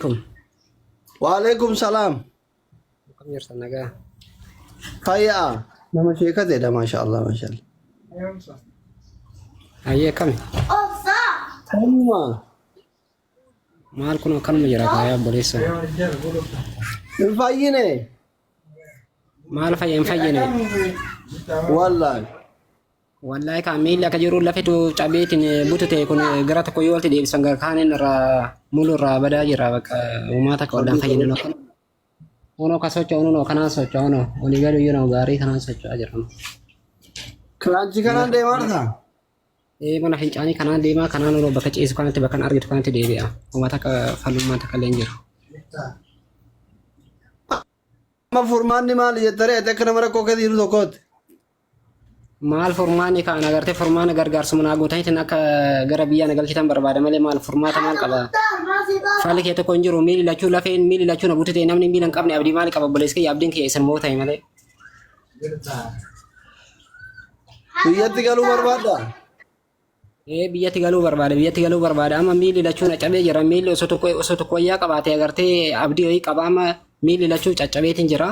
Kum. Waalaikum salaam. Akkam jirtan nagaa? Fayyaa. Nama sheekateedha maashaallah maashaallah. Ayyee akkami? Amma Maal kun akkanuma jira kaayaa obboleessa. hin fayyine. Maal fayya hin fayyine? Wallaahi. Wallaahi kaa miilli akka jiru lafetu cabeetiin butute kun gara tokko yoo walitti deebisan gara kaaniin irraa mulu irraa badaa jira bakka uumaa takka wallaan fayyine akkana. Kunoo ka socho'u nunoo kanaan socho'u nunoo olii gadi iyyuu nama gaarii kanaan socho'aa jira. Kilaanchii kanaan deemaa jirta? Ee mana fincaanii kanaan deemaa kanaan nunoo bakka ciisu kanatti bakka argitu kanatti deebi'a. Uumaa takka falummaan takka illee hin jiru. Amma furmaanni maali jettanii ati akka nama rakkoo keessa jiru tokkootti? Maal furmaanni kaan agartee furmaana gargaarsuma naa guutaniitiin akka gara biyyaa na galchitan barbaada malee maal furmaata maal qaba? Falli kee tokko hin jiru miilli lachuu lafeen miilli lachuu na butute namni miila hin qabne abdii maali qaba obboleessi kiyya abdiin kiyya isin moo ta'e malee. Biyyatti galuu barbaadda? Ee biyyatti galuu barbaada biyyatti galuu barbaada amma miilli lachuu na cabee jira miilli osoo tokko wayyaa qabaate agartee abdii wayii qaba amma miilli lachuu caccabeetiin jira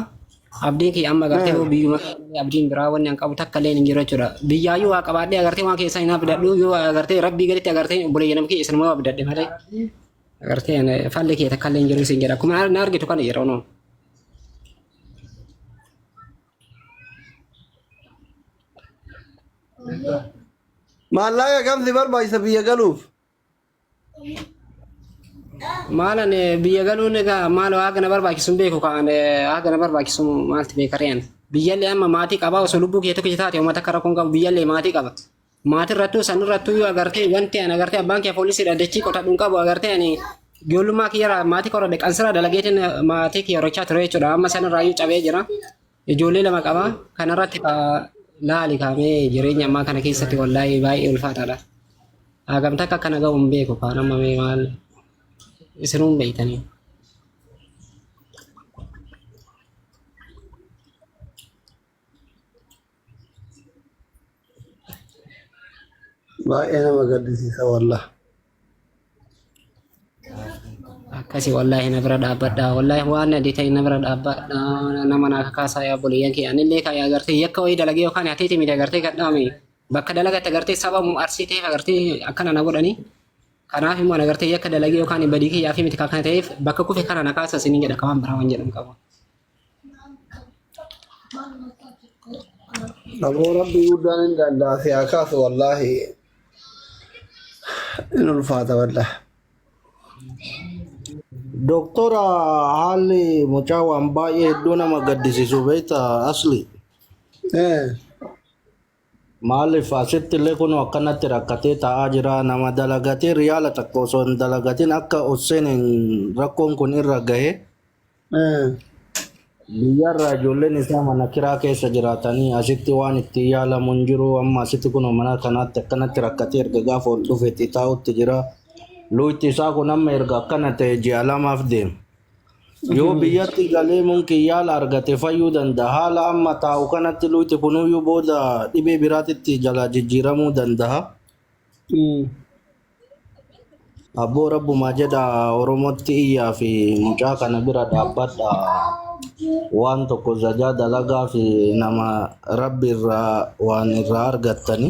abdiin kiyya amma agartee yoo biyyuma abdiin biraa wanni an qabu takka illee hin jiru jechuudha biyyaayyuu waa qabaadhee agartee waan keessan hin abdadhu yoo agartee rabbii gaditti agartee obboleeyyan nama kiyya isinuma abdadhe malee agartee falli kiyya takka illee hin jiru isin jedha akkuma na argitu kana yeroo noo. Maallaqa kam si barbaachisa biyya galuuf? Maal ani biyya galuun egaa maal haga na barbaachisu hin beeku kaan haga na barbaachisu maalti beeka re'an. Biyyallee amma maatii qaba osoo lubbuu kee tokkicha taate uummata akka rakkoon qabu biyyallee maatii qaba. Maatii irrattuu san irrattuu yoo agartee wanti ani agartee abbaan kee poolisiidha dachii qotadhu hin qabu agartee ani ijoollummaa kiyyaraa maatii qoradhe qansiraa dalageetiin maatii kiyya horachaa ture jechuudha. Amma san irraayyuu cabee jira. Ijoollee lama qaba. Kanarratti laali kaamee jireenya ammaa kana keessatti wallaahi baay'ee ulfaataadha. Hagam takka akkana ga'u hin beeku kaan amma mee maal isinuu hin beektanii. Baay'ee nama gaddisiisa wallah. Akkasi wallaahi na bira dhaabbadha. Wallaahi waan adii ta'e na bira dhaabbadha. Nama naa kakaasaa yaa obboleeyyan kee. Anillee kan agartee yakka wayii dalagee yookaan hateeti miti agartee kan dhaame. Bakka dalagatte agartee saba arsii ta'eef agartee akkana na godhanii. Kanaaf immoo agartee yakka dalagee yookaan badii kiyyaa fi miti kan kana ta'eef bakka kufe kana na kaasa isiniin jedha kan waan biraa waan jedhamu qabu. Aboo rabbii guddaan hin danda'a si haa kaasu wallaahi in ulfaata wallaahi. Doktora haalli mucaa waan baay'ee hedduu nama gaddisiisu beekta asli. Eh, Maaliif asitti illee kun akkanatti rakkatee taa'aa jira nama dalagatee riyaala takka osoo hin dalagatin akka Husseeniin rakkoon kun irra gahe Biyyarraa ijoolleen isaa mana kiraa keessa jiraatanii asitti waan ittiin yaalamu hin jiru. Amma asitti kun mana kanaatti akkanatti rakkatee erga gaafa ol dhufetti taa'utti jira. Luutti isaa kun amma erga akkana ta'e ji'a lamaaf deema. Yoo biyyatti galee munkin yaala argate fayyuu danda'a. Haala amma taa'u kanatti luutti kunuyyuu booda dhibee biraatitti jalaa jijjiiramuu danda'a. Abboo rabbumaa jedha Oromootti iyyaa fi mucaa kana bira dhaabbadha. Waan tokko zajaa dalagaa fi nama rabbi irraa waan irraa argattani.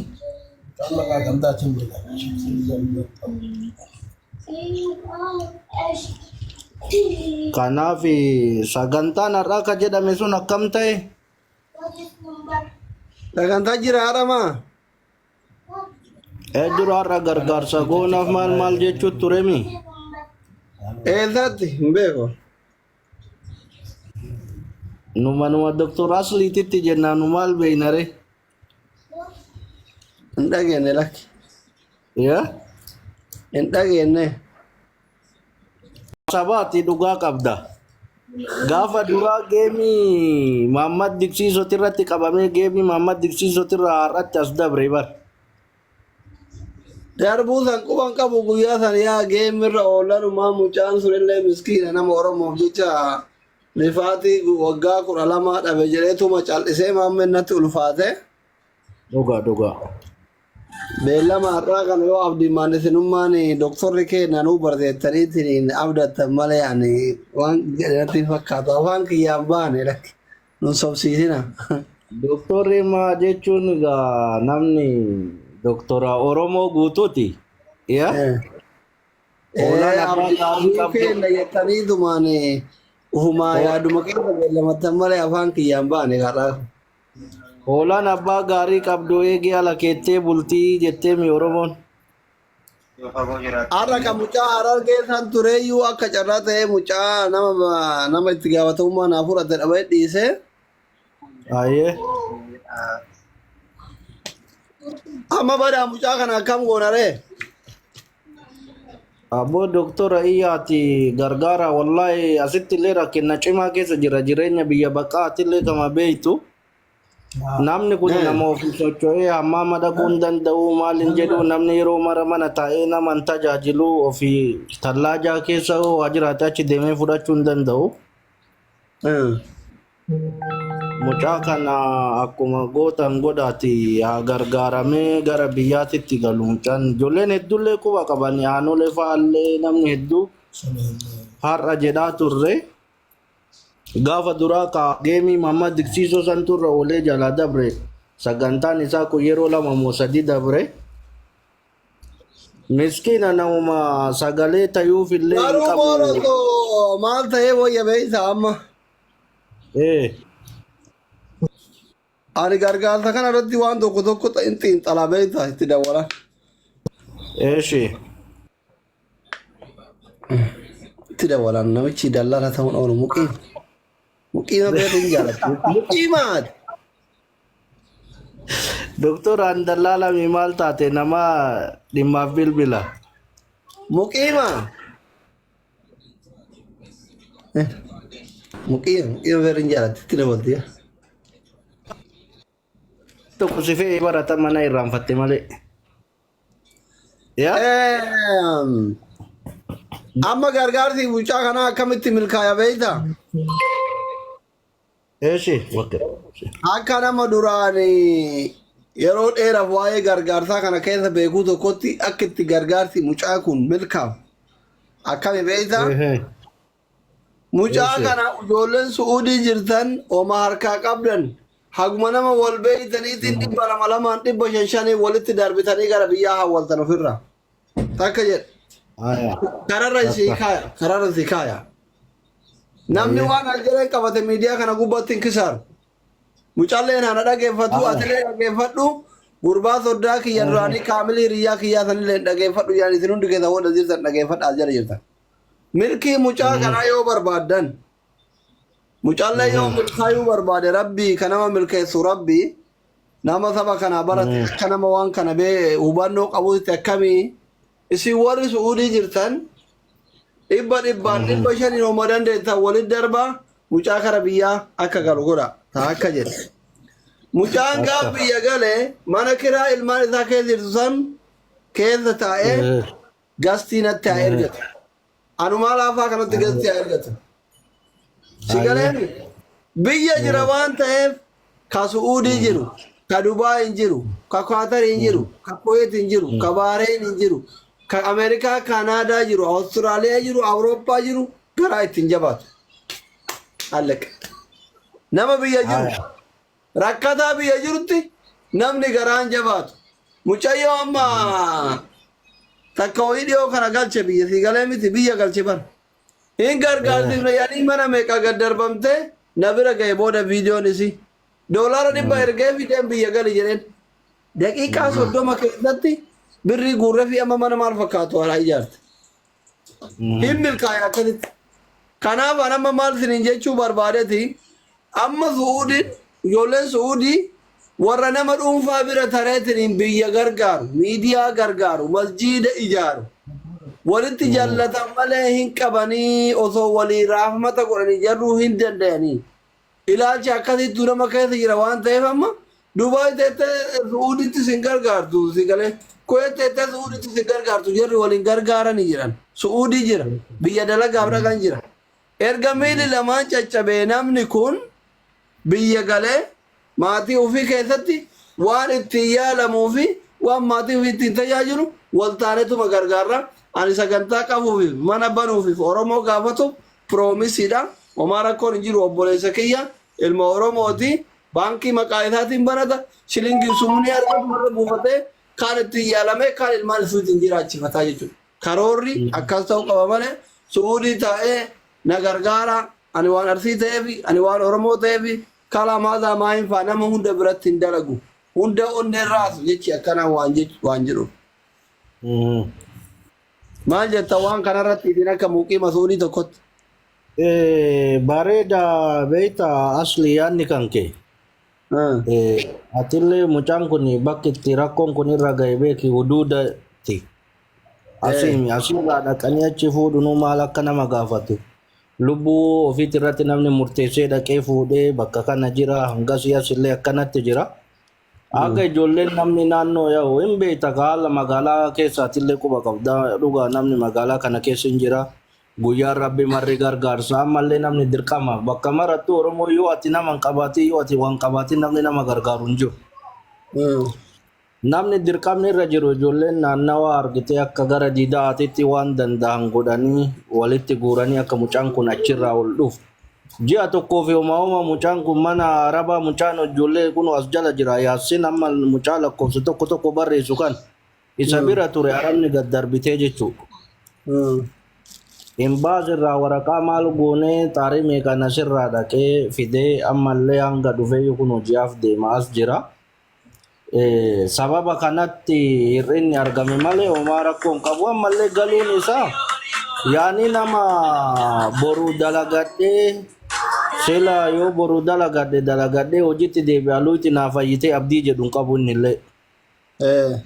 Kanaaf sagantaan har'aa ka jedhame sun akkam ta'e? Sagantaa jira haadhamaa? Ee dura har'a gargaarsa goonaaf maal maal jechuu turemi? Eessatti hin beeku. Nu manuma Doktor Asliititti jennaa nu maal beeynare? Hin dhageenye lakki. Yaa? Hin dhageenye. Sabaati dhugaa qabda. Gaafa duraa geemii Maammad Diksiisoti irratti qabamee geemii Maammad Diksiisoti irraa har'atti as dabre bar. Darbuu san quban qabu guyyaa san yaa geemirra oolanumaa mucaan sunillee miskiina nama Oromoof jecha rifaatii waggaa 12 dhabe jedheetuma cal'isee maammeen natti ulfaate. Dhugaa dhugaa. Beellama har'aa kana yoo abdii maandisinummaan doktorri keenya nuu barteettaniitiin abdattan malee ani waan jedhe natti hin fakkaatu. Afaan kiyyaan baane lakki. Nun sobsiisina. Doktorri maa jechuun egaa namni doktora Oromoo guutuuti. Yaa? Hoolaan abbaa Abdii gaarii qabdu. keenya jettaniitumaan ufumaa yaaduma keessa beellamattan malee afaan kiyyaan baane har'aa. Hoolaan abbaa gaarii qabdu eegee ala keettee bultii jettee mi Oromoon. Har'a kan mucaa Harargee san tureeyyuu akka carraa ta'ee mucaa nama nama itti gaafatamummaa naa fudhate dhabee dhiisee. Ayyee. Amma badaa mucaa kana akkam goonaree? Abboo doktora iyyaati gargaara wallahi asitti illee rakkina cimaa keessa jira jireenya biyya baqaati illee kama beektu. Namni kun nama ofii socho'ee hammaama dhaquu hin danda'u maal hin jedhu namni yeroo mara mana taa'ee nama hin tajaajilu ofii tallaajaa keessa waa jiraate achi deemee fudhachuu hin danda'u. Mucaa kana akkuma gootan godhaati haa gargaaramee gara biyyaatitti galu mucaan ijoolleen hedduullee quba qaban aanolee fa'aallee namni hedduu har'a jedhaa turre. Gaafa duraa ka geemii Muhammad Diksiisoo san turre oolee jalaa dabre sagantaan isaa kun yeroo lama moo sadii dabre. Miskiina namuma sagalee tayuuf illee hin Garuu qabu. moora osoo maal ta'ee wayya beeysa amma. Ani gargaarsa kana irratti waan tokko tokko xiinxalaa beeysa itti dawwalan. Eeshi. Itti dawwalan namichi dallala ta'uun oolu muqiima. Muqiima beekuu hin jaallattu. Muqiimaati. Doktor an dallaalami maal taate nama dhimmaaf bilbila. Muqiima. Muqiima muqiima beekuu hin jaallattu itti dawwalti. Tokko si fe'ee barata mana irraanfatte malee. Yaa? Amma gargaarsi mucaa kanaa akkamitti milkaa'aa beektaa? Eeshi. Wakka. Akka nama duraan yeroo dheeraaf waa'ee gargaarsaa kana keessa beekuu tokkotti akka itti gargaarsi mucaa kun milkaa'u. Akkami beektaa? Mucaa kana ijoolleen Su'uudii jirtan oma harkaa qabdan haguma nama wal beeytaniitiin 200 200 500 500 walitti darbitanii gara biyyaa hawwaltan ofirraa. Takka jedhe. Kararra isii kaaya. Kararra isii kaaya. Namni waan aljaleen qabate miidiyaa kana gubbaatti hin kisaaru. Mucalleen ana dhageeffatu atillee dhageeffadhu. Gurbaa soddaa kiyya duraanii kaamilii hiriyyaa kiyyaa sanillee hin dhageeffadhu yaan isin hundi keessa wal jirtan dhageeffadha as jala jirtan. Milkii mucaa kanaa yoo barbaaddan mucallee yoo milkaayuu barbaade rabbii kan nama milkeessu rabbii nama saba kanaa barate akka nama waan kana bee hubannoo qabutti akkamii isin warri su'uudii jirtan dhibba dhibbaan 500n homa dandeettan walitti darbaa mucaa kara biyyaa akka galu godha taa akka jedhe. Mucaan gaaf biyya gale mana kiraa ilmaan isaa keessa jirtu san keessa taa'ee gastii natti haa ergatu. Anumaa laafaa kanatti gastii haa ergatu. Si galeen biyya jira waan ta'eef ka Su'uudii jiru, ka Dubaay hin jiru, ka Kwaatar hin jiru, ka Kuweet hin jiru, ka Baareen hin jiru, ka Ameerikaa, Kaanaadaa jiru, Awustiraaliyaa jiru, Awurooppaa jiru garaa ittiin jabaatu. Alleqa. Nama biyya jiru, rakkataa biyya jirutti namni garaan jabaatu. Mucayyoo amma takka wayii dhiyoo kana galche biyya sii galee miti biyya galche bara. Hin gargaarsifne yaanii mana meeqa gad darbamte na bira ga'e booda viidiyoon isii. Doolaara 100 ergee fideen biyya gali jedheen. Daqiiqaa 30 keessatti birrii guurree fi amma mana maal fakkaatu haaraa ijaarte. Hin milkaa'e akkasitti. Kanaaf an amma maal isiniin jechuu barbaadeti amma Su'uudiin ijoolleen Su'uudii warra nama dhuunfaa bira tareetiniin biyya gargaaru, miidiyaa gargaaru, masjiida ijaaru. Walitti jallatan malee hin qabanii osoo walii raahmata godhanii jarruu hin dandayanii. Ilaalchi akkasittuu nama keessa jira waan ta'eef amma Dubaay teettee Su'uuditti sin gargaartu si galee. Kuweet teettee Su'uuditti sin gargaartu jarri waliin gargaaranii jiran. Su'uudii jira. Biyya dalagaaf dhaqan jira. Erga miilli lamaan caccabee namni kun biyya galee maatii ofii keessatti waan ittiin yaalamuu fi waan maatii ofii ittiin tajaajilu wal taanetuma gargaarra. Ani sagantaa qabuufi mana banuufiif Oromoo gaafatuuf proomisiidha. Homaa rakkoon hin jiru obboleessa kiyya ilma Oromooti. Baankii maqaa isaatiin banata. Shilingii sumunii argatu irra buufatee kaan ittiin yaalamee kaan ilmaan isuutiin jiraachifataa jechuudha. Karoorri akkas ta'uu qaba malee Su'uudii taa'ee na gargaara ani waan Arsii ta'eefi ani waan Oromoo ta'eefi kalaa maadaa maa hin faa nama hunda biratti hin dalagu. Hunda onnee raasu jechi akkanaa waan jechu waan jedhu. Maal jetta waan kanarratti isin akka muqiima Su'uudii tokkotti? Bareeda beekta asli yaadni kan kee. Atillee mucaan kun bakki itti rakkoon kun irra ga'e beeki huduudatti. Asiimi asirraa dhaqanii achi fuudhunuu maal akka nama gaafatu. Lubbuu ofiitti irratti namni murteessee dhaqee fuudhee bakka kana jira hangasii asillee akkanatti jira. Akka ijoolleen namni naannoo yaa'u hin beekta ka haala magaalaa keessaatillee quba qabda dhugaa namni magaalaa kana keessa hin jira. Guyyaan rabbi marri gargaarsa ammallee namni dirqama bakka marattu Oromoo yoo ati nama hin qabaatin yoo ati waan qabaatin namni nama gargaaru hin jiru. Namni dirqamni irra jiru ijoolleen naannawaa argitee akka gara diidaatitti waan danda'an godhanii walitti guuranii akka mucaan kun achirraa ol dhufu. Ji'a tokkoo fi homaa homaa mucaan kun mana arabaa mucaan ijoollee kun as jala jira. Yaassin amma mucaa lakkoofsa tokko tokko barreessu kan isa bira ture arabni gad darbitee jechuudha. Imbaas irraa waraqaa maal goonee xaarii meeqaan asirraa dhaqee fidee ammallee hanga dhufee kun hojiif deema as jira. Sababa kanatti hir'inni argame malee homaa rakkoo hin qabu. Ammallee galuun isaa yaani nama boru dalagadhee sila yoo boru dalagadhe dalagadhee hojiitti deebi'a luuti naa fayyitee abdii jedhu hin qabu innillee.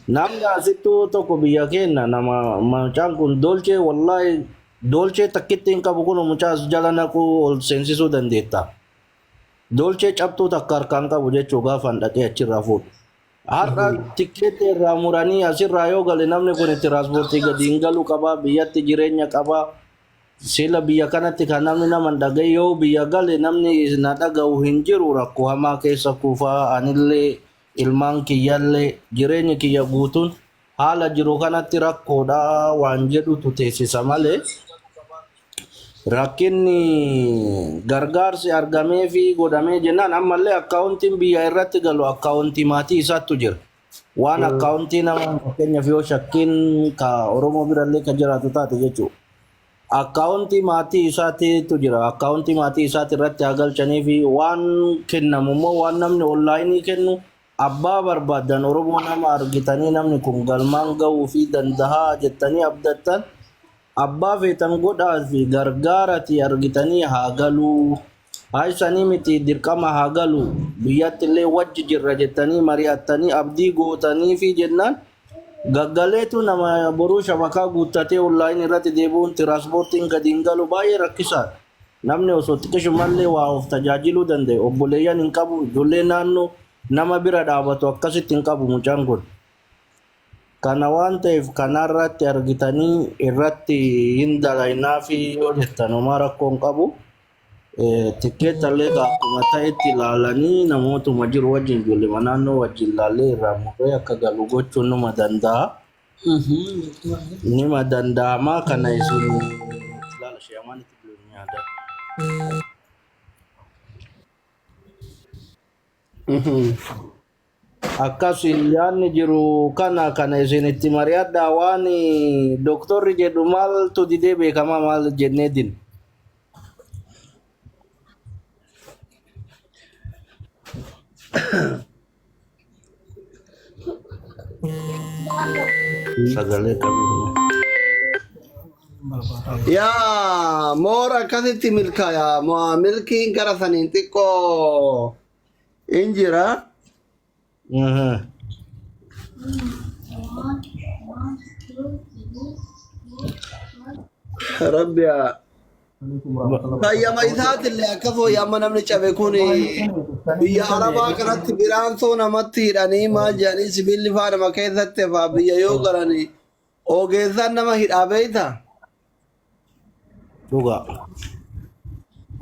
Namni asittuu tokko biyya keenya nama mucaan kun dolchee wallaahi dolchee takkitti hin qabu kun mucaa as jala naquu ol seensisuu dandeetta. Dolchee cabxuu takka harkaan qabu jechuu gaafan dhaqee achirraa fuudhu. Har'a tikkeetti irraa muranii asirraa yoo gale namni kun tiraanspoortii gadi hin galu qabaa biyyatti jireenya qabaa. Sila biyya kanatti kan namni nama hin dhagaye yoo biyya gale namni na dhaga'u hin jiru rakkoo hamaa keessa kufaa anillee ilmaan kiyyallee jireenyi kiyya guutuun haala jiru kanatti rakkoodha waan jedhutu teessisa malee rakkinni gargaarsi argamee fi godhamee jennaan ammallee akkaawuntiin biyya irratti galu akkaawuntii maatii isaattu jira. Waan akkaawuntii nama fakkeenyaaf yoo shakkiin ka Oromoo birallee ka jiraatu taate jechuudha. Akkaawuntii maatii isaatiitu jira. Akkaawuntii maatii isaati irratti haa galchanii fi waan kennamu immoo waan namni onlaayinii kennu abbaa barbaaddan Oromoo nama argitanii namni kun galmaan ga'uu fi dandahaa jettanii abdattan abbaa feetan godhaa fi gargaarati argitanii haa galuu. Haa isanii miti dirqama haa galu biyyatti illee wajji jirra jettanii mari'attanii abdii gootanii fi jennaan gaggaleetu nama boruu shabakaa guuttatee onlaayinii irratti deebi'uun tiraanspoortiin gadi hin galu baay'ee rakkisaadha. Namni osoo xiqqishumallee waa of tajaajiluu danda'e obboleeyyan hin qabu ijoollee naannoo nama bira dhaabatu akkasitti hin qabu mucaan kun. Kana waan ta'eef kanarratti argitanii irratti hin dalaynaa fi yoo jettan homaa rakkoo hin qabu. Tikkeettallee akkuma ta'etti ilaalanii namootuma jiru wajjin ijoollee naannoo wajjin ilaallee irraa murree akka galu gochuun numa danda'a. Nima danda'ama kana isin ilaala ishee amaan itti biluun yaada. Akkas yaadni jiru kana kana isin itti mari'adhaa waan doktorri jedhu maaltu didee beekamaa maal jennee din. Sagalee qabu. Yaa moora akkasitti milkaaya. Milkiin gara saniin xiqqoo hin jira. Rabbi haa. Fayyama isaatillee akkas wayya amma namni cabe kun biyya arabaa kanatti biraansoo namatti hidhanii maal jedhanii sibiilli faa nama keessatti faa biyya yoo galanii ogeessaan nama hidhaa beeyta. Dhugaa.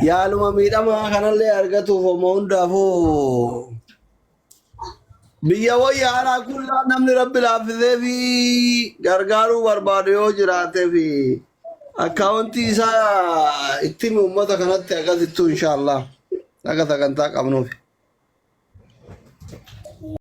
Yaaluma miidhamaa kanallee argatuuf homo hundaafuu Biyya wayya alaa kullaa namni rabbi laaffisee fi gargaaruu barbaadu yoo jiraatee fi akkaawuntii isaa itti himi uummata kanatti akkasittuu inshaallah akka sagantaa qabnuuf.